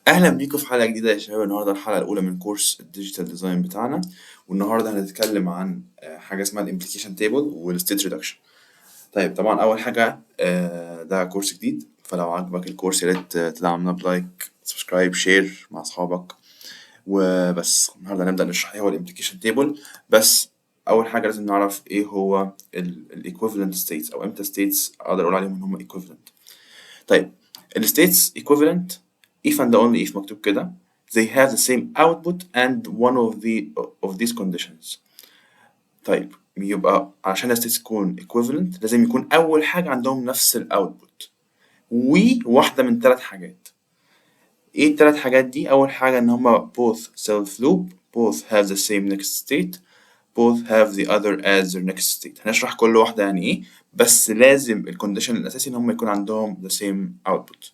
اهلا بيكم في حلقة جديدة يا شباب. النهارده الحلقة الاولى من كورس ال digital design بتاعنا، والنهارده هنتكلم عن حاجة اسمها ال implication table وال state reduction. طيب طبعا اول حاجة، ده كورس جديد، فلو عجبك الكورس يا ريت تدعمنا ب like، subscribe، share مع اصحابك. وبس النهارده هنبدا نشرح ايه هو ال implication table. بس اول حاجة لازم نعرف ايه هو ال equivalent states، او امتى states اقدر اقول عليهم ان هم equivalent. طيب ال states equivalent if and only if مكتوب كده they have the same output and one of these conditions. طيب يبقى عشان ال states تكون equivalent لازم يكون اول حاجة عندهم نفس ال output وواحدة من ثلاث حاجات. ايه الثلاث حاجات دي؟ اول حاجة ان هما both self loop، both have the same next state، both have the other as their next state. هنشرح كل واحدة يعني ايه، بس لازم ال condition الاساسي ان هما يكون عندهم the same output.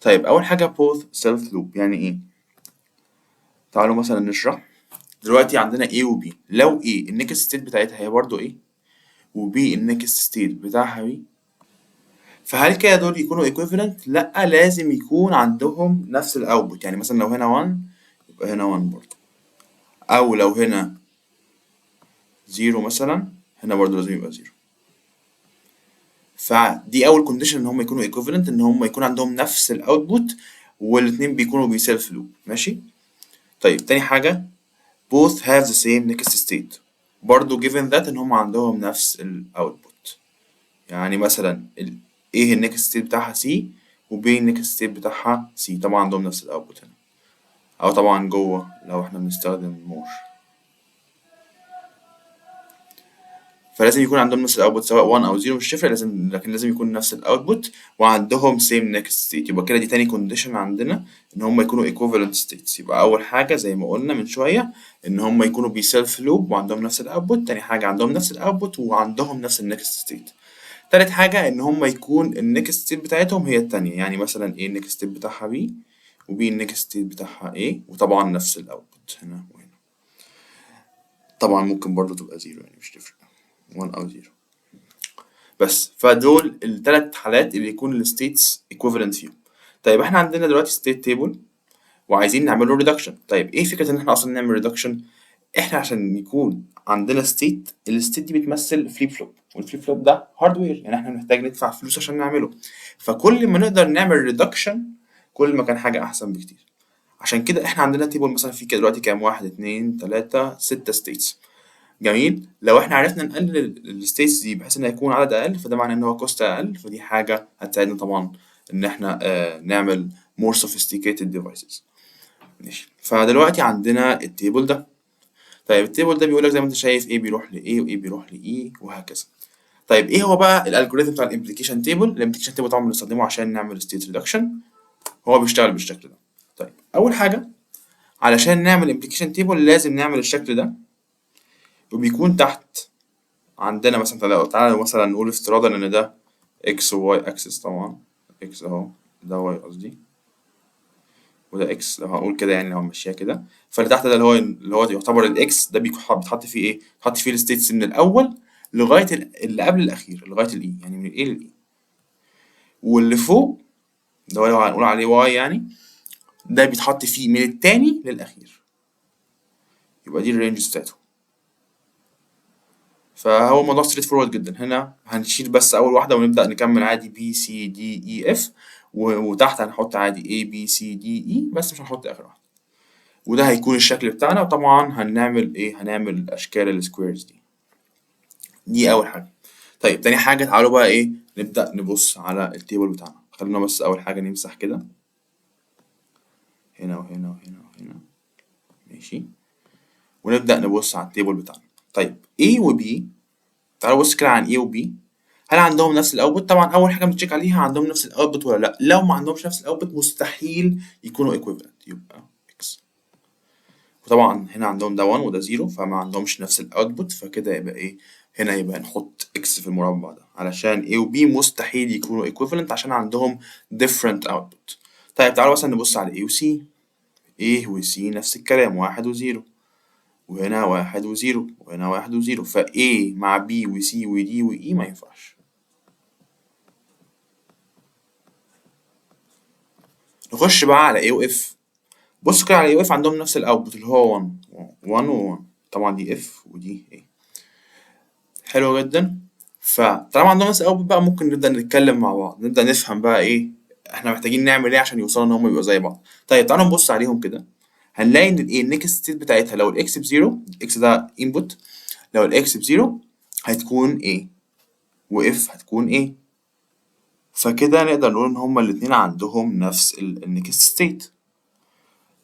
طيب اول حاجة both self loop يعني ايه؟ تعالوا مثلا نشرح. دلوقتي عندنا A و B، لو A ال next state بتاعتها هي برضو A و B ال next state بتاعها B، فهل كده دول يكونوا equivalent؟ لا، لازم يكون عندهم نفس ال output. يعني مثلا لو هنا 1 يبقى هنا 1 برضو، او لو هنا 0 مثلا هنا برضو لازم يبقى 0. فدي اول condition ان هم يكونوا equivalent، ان هم يكون عندهم نفس ال output والاتنين بيكونوا بي self loop. ماشي. طيب تاني حاجة both have the same next state، برضو given that ان هم عندهم نفس ال output. يعني مثلا ال A ال next state بتاعها C و B ال next state بتاعها C، طبعا عندهم نفس ال output هنا، او طبعا جوه لو احنا بنستخدم more. فلازم يكون عندهم نفس ال output سواء 1 او 0 مش تفرق، لكن لازم يكون نفس ال output وعندهم same next state. يبقى كده دي تاني condition عندنا ان هم يكونوا equivalent states. يبقى اول حاجة زي ما قلنا من شوية ان هم يكونوا بي self loop وعندهم نفس ال output، تاني حاجة عندهم نفس ال output وعندهم نفس ال next state، تالت حاجة ان هم يكون ال next state بتاعتهم هي التانية. يعني مثلا A ال next state بتاعها B و B ال next state بتاعها A، وطبعا نفس ال output هنا وهنا. طبعا ممكن برضو تبقى 0، يعني مش تفرق 1 او 0 بس. فدول الثلاث حالات اللي يكون ال states equivalent فيهم. طيب احنا عندنا دلوقتي state table وعايزين نعمله reduction. طيب ايه فكرة ان احنا اصلا نعمل reduction؟ احنا عشان يكون عندنا state، ال state دي بتمثل flip flop، وال flip flop ده hardware، يعني احنا بنحتاج ندفع فلوس عشان نعمله. فكل ما نقدر نعمل reduction كل ما كان حاجة احسن بكتير. عشان كده احنا عندنا table مثلا فيه كده دلوقتي كام؟ 1 2 3 6 states. جميل. لو احنا عرفنا نقلل ال states دي بحيث ان يكون عدد اقل، فده معناه ان هو cost اقل، فدي حاجة هتساعدنا طبعا ان احنا نعمل more sophisticated devices. ماشي. فدلوقتي عندنا ال table ده. طيب ال table ده بيقول لك زي ما انت شايف A بيروح ل A و A بيروح ل E وهكذا. طيب ايه هو بقى ال algorithm بتاع ال implication table؟ ال implication table طبعا بنستخدمه عشان نعمل state reduction. هو بيشتغل بالشكل ده. طيب اول حاجة علشان نعمل implication table لازم نعمل الشكل ده، وبيكون تحت عندنا مثلا، تعالى مثلا نقول افتراضا ان ده x و y axis، طبعا x اهو، ده y قصدي، وده x، لو هنقول كده يعني لو هنمشيها كده، فاللي تحت ده اللي هو يعتبر ال x ده بيتحط فيه ايه؟ بيتحط فيه ال states من الاول لغاية اللي قبل الاخير، لغاية ال E، يعني من ال A لل E. واللي فوق ده لو هنقول عليه y يعني، ده بيتحط فيه من التاني للاخير. يبقى دي ال range بتاعته. فهو موضوع straightforward جدا. هنا هنشيل بس اول واحدة ونبدا نكمل عادي B C D E F، وتحت هنحط عادي A B C D E، بس مش هنحط اخر واحدة. وده هيكون الشكل بتاعنا. وطبعا هنعمل ايه؟ هنعمل اشكال ال squares دي. دي اول حاجة. طيب تاني حاجة تعالوا بقى ايه نبدا نبص على ال table بتاعنا. خلينا بس اول حاجة نمسح كده هنا وهنا وهنا وهنا، ماشي، ونبدا نبص على ال table بتاعنا. طيب A و B، تعالوا بص كده عن A و B، هل عندهم نفس ال output؟ طبعا اول حاجة بن check عليها عندهم نفس ال output ولا لا. لو ما عندهمش نفس ال output مستحيل يكونوا equivalent، يبقى X. وطبعا هنا عندهم ده 1 وده 0، فما عندهمش نفس ال output، فكده يبقى ايه؟ هنا يبقى نحط X في المربع ده، علشان A و B مستحيل يكونوا equivalent عشان عندهم different output. طيب تعالوا مثلا نبص على A و C. A و C نفس الكلام، 1 و 0، وهنا 1 و 0، وهنا 1 و 0، ف A مع B و C و D و E ما ينفعش. نخش بقى على A و F. بصوا كده على A و F، عندهم نفس ال output اللي هو 1 1 و 1. طبعا دي F ودي A. حلو جدا. فطالما عندهم نفس ال output بقى ممكن نبدا نتكلم مع بعض، نبدا نفهم بقى ايه احنا محتاجين نعمل ايه عشان يوصلوا ان هم يبقوا زي بعض. طيب تعالوا نبص عليهم كده. هنلاقي ان الايه ال next state بتاعتها لو ال X ب zero، ال X ده input، لو ال X ب zero هتكون A و F هتكون A. فكده نقدر نقول ان هما الاتنين عندهم نفس ال next state،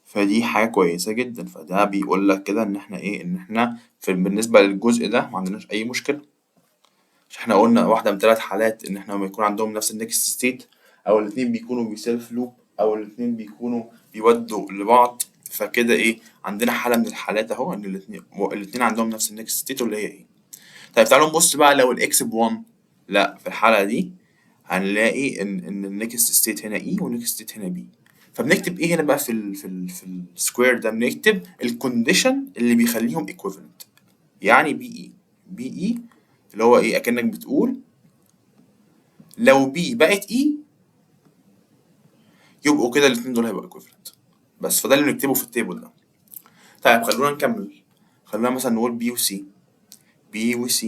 فدي حاجة كويسة جدا. فده بيقول لك كده ان احنا ايه، ان احنا في بالنسبة للجزء ده ما عندناش اي مشكلة. مش احنا قلنا واحدة من ثلاث حالات ان احنا لما يكون عندهم نفس ال next state، او الاتنين بيكونوا بي self loop، او الاتنين بيكونوا بيودوا لبعض. فكده ايه عندنا حالة من الحالات اهو ان الاتنين عندهم نفس ال next state واللي هي A. طيب تعالوا نبص بقى لو ال X ب 1. لا، في الحالة دي هنلاقي ان ال next state هنا E وال next state هنا B. فبنكتب ايه هنا بقى في ال square ده؟ بنكتب ال condition اللي بيخليهم equivalent، يعني B E. B E اللي هو ايه؟ اكنك بتقول لو B بقت E يبقوا كده الاثنين دول هيبقوا equivalent بس. فده اللي بنكتبه في ال table ده. طيب خلونا نكمل. خلونا مثلا نقول B و C. B و C،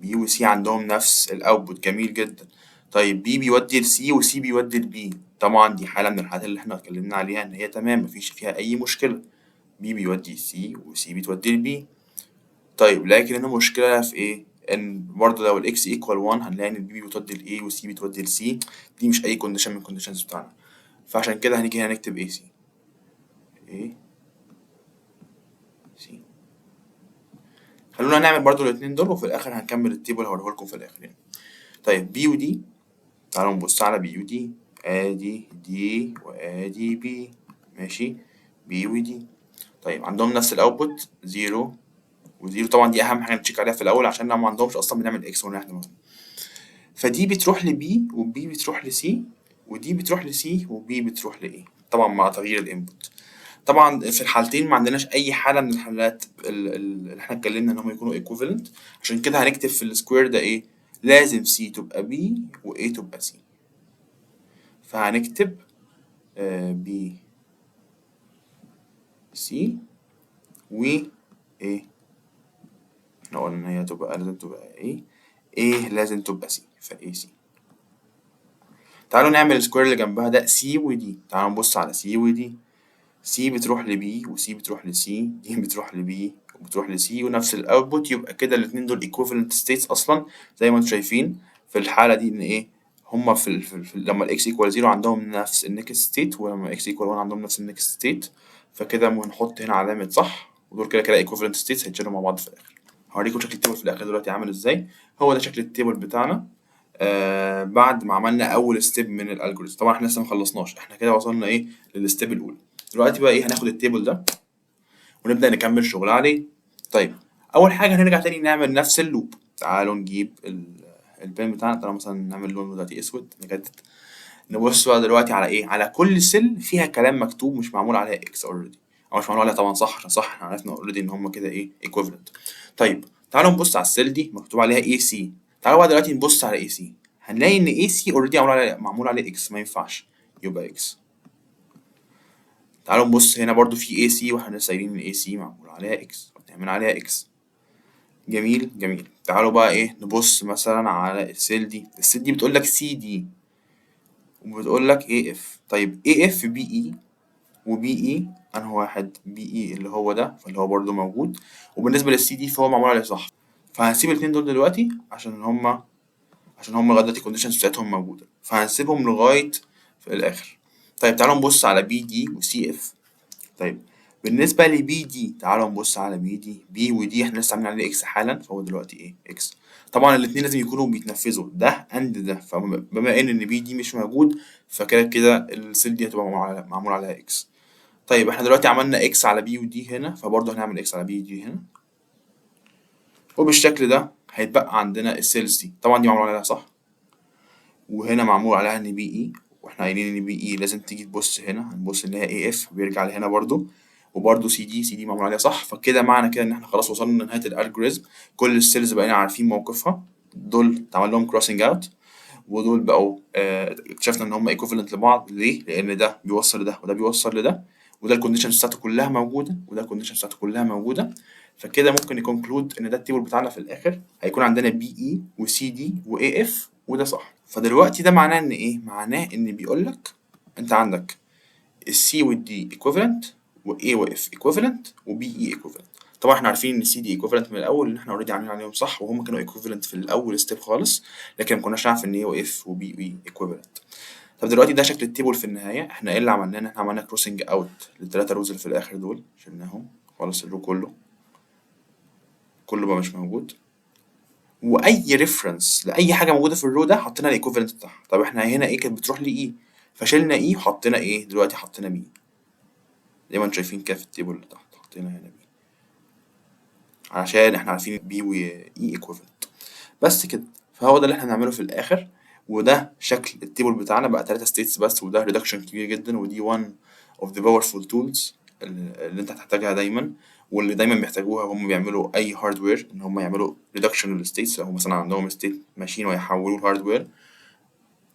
B و C عندهم نفس ال output، جميل جدا. طيب B بيودي ل C و C بيودي ل B. طبعا دي حالة من الحالات اللي احنا اتكلمنا عليها ان هي تمام، مفيش فيها اي مشكلة. B بيودي C و C بتودي ل B. طيب لكن هنا المشكلة في ايه؟ ان برضه لو ال X equal 1 هنلاقي ان ال B بتودي ل A و C بتودي ل C. دي مش اي condition من ال conditions بتاعنا، فعشان كده هنيجي هنا نكتب A C، A C. خلونا نعمل برضو الاتنين دول وفي الاخر هنكمل ال table، هوريه لكم في الاخر يعني. طيب B و D، تعالوا نبص على B و D. ادي D وادي B، ماشي، B و D. طيب عندهم نفس ال output 0 و0. طبعا دي اهم حاجه ن check عليها في الاول، عشان لو ما عندهمش اصلا بنعمل X ونريح دماغنا. ف D بتروح ل B و B بتروح ل C و D بتروح ل C و B بتروح ل A، طبعا مع تغيير ال input. طبعا في الحالتين ما عندناش اي حاله من الحالات اللي احنا اتكلمنا ان هم يكونوا equivalent. عشان كده هنكتب في ال square ده ايه؟ لازم C تبقى B و A تبقى C. فهنكتب B C و A. احنا قلنا ان هي تبقى لازم تبقى A، A لازم تبقى C، ف A C. تعالوا نعمل ال square اللي جنبها ده، C و D. تعالوا نبص على C و D. C بتروح ل B و C بتروح ل C، D بتروح ل B وبتروح ل C ونفس ال output. يبقى كده الاتنين دول equivalent states اصلا زي ما انتم شايفين في الحالة دي، ان ايه هما في لما ال X equal 0 عندهم نفس ال next state، ولما x equal 1 عندهم نفس ال next state. فكده بنحط هنا علامة صح، ودول كده كده equivalent states هيتشالوا مع بعض في الاخر. هوريكم شكل ال table في الاخر دلوقتي عامل ازاي. هو ده شكل ال table بتاعنا بعد ما عملنا اول step من ال algorithm. طبعا احنا لسه ما خلصناش، احنا كده وصلنا ايه لل step الاولى. دلوقتي بقى ايه؟ هناخد ال table ده ونبدا نكمل شغل عليه. طيب اول حاجه هنرجع تاني نعمل نفس ال loop. تعالوا نجيب ال pen بتاعنا، تعالوا مثلا نعمل لون دلوقتي اسود نجدد. نبص بقى دلوقتي على ايه؟ على كل cell فيها كلام مكتوب مش معمول عليها X already، او مش معمول عليها طبعا صح، عشان صح احنا عرفنا already ان هم كده ايه equivalent. طيب تعالوا نبص على ال cell دي مكتوب عليها A C. تعالوا بقى دلوقتي نبص على A C، هنلاقي ان A C already معمول عليه X، ما ينفعش يبقى X. تعالوا نبص هنا برضو في A C، واحنا لسه قايلين ان A C معمول عليها X، نعمل عليها X. جميل جميل. تعالوا بقى ايه نبص مثلا على ال cell دي. ال cell دي بتقول لك C D وبتقول لك A F. طيب A F B E و B E، انهو واحد؟ B E اللي هو ده، فاللي هو برضو موجود. وبالنسبة لل C D فهو معمول عليه صح، فهنسيب الاتنين دول دلوقتي عشان هما لغاية دلوقتي ال conditions بتاعتهم موجودة، فهنسيبهم لغاية في الآخر. طيب تعالوا نبص على B D و C F. طيب بالنسبة ل B D، تعالوا نبص على B D. B و D احنا لسه عاملين عليه X حالا، فهو دلوقتي ايه؟ X. طبعا الاتنين لازم يكونوا بيتنفذوا ده and ده، فبما ان B D مش موجود فكده كده ال cell دي هتبقى معمول عليها X. طيب احنا دلوقتي عملنا X على B و D هنا، فبرضه هنعمل X على B و D هنا، وبالشكل ده هيتبقى عندنا ال cells دي. طبعا دي معمول عليها صح، وهنا معمول عليها ان B E، واحنا قايلين ان B E لازم تيجي تبص هنا، هنبص ان هي A F بيرجع لهنا برضو، وبرضو C D، C D معمول عليها صح. فكده معنى كده ان احنا خلاص وصلنا لنهايه ال algorithm، كل ال cells بقينا عارفين موقفها، دول اتعمل لهم crossing out. ودول بقوا اكتشفنا ان هم equivalent لبعض. ليه؟ لان ده بيوصل لده وده بيوصل لده، وده ال conditions بتاعته كلها موجوده، وده ال conditions بتاعته كلها موجوده. فكده ممكن ن conclude ان ده ال table بتاعنا في الاخر هيكون عندنا BE و CD و AF، وده صح. فدلوقتي ده معناه ان ايه؟ معناه ان بيقول لك انت عندك ال C وال D equivalent و A و F equivalent و B E equivalent. طبعا احنا عارفين ان C D equivalent من الاول، ان احنا already عاملين عليهم صح، وهم كانوا equivalent في الاول step خالص، لكن ما كناش نعرف ان A و F و B E equivalent. طب دلوقتي ده شكل ال table في النهايه. احنا ايه اللي عملناه؟ ان احنا عملنا crossing out للثلاثه rows اللي في الاخر دول، شلناهم خالص، ال row كله كله بقى مش موجود، واي reference لاي حاجه موجوده في ال row ده حطينا ال equivalent بتاعها. طب احنا هنا A كانت بتروح ل E، فشلنا E وحطينا ايه دلوقتي؟ حطينا B، زي ما انتم شايفين كده في ال table اللي تحت، حطينا هنا B عشان احنا عارفين B و E equivalent. بس كده. فهو ده اللي احنا هنعمله في الاخر، وده شكل ال table بتاعنا بقى 3 states بس، وده reduction كبير جدا، ودي one of the powerful tools اللي انت هتحتاجها دايما، واللي دايما بيحتاجوها وهم بيعملوا اي hardware، ان هم يعملوا reduction لل states. لو مثلا عندهم state machine ويحولوه hardware،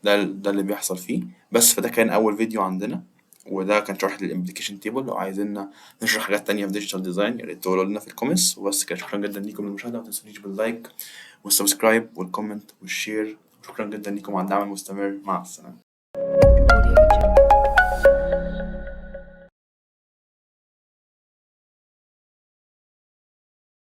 ده اللي بيحصل فيه. بس فده كان اول فيديو عندنا، وده كان شرح لل implication table. لو عايزيننا نشرح حاجات تانية في digital design يا ريت تقولوا لنا في ال comments. وبس كده، شكرا جدا ليكم للمشاهدة، وما تنسونيش بال like وال subscribe وال comment وال share. شكرا جدا ليكم على الدعم المستمر. مع السلامة. Audio.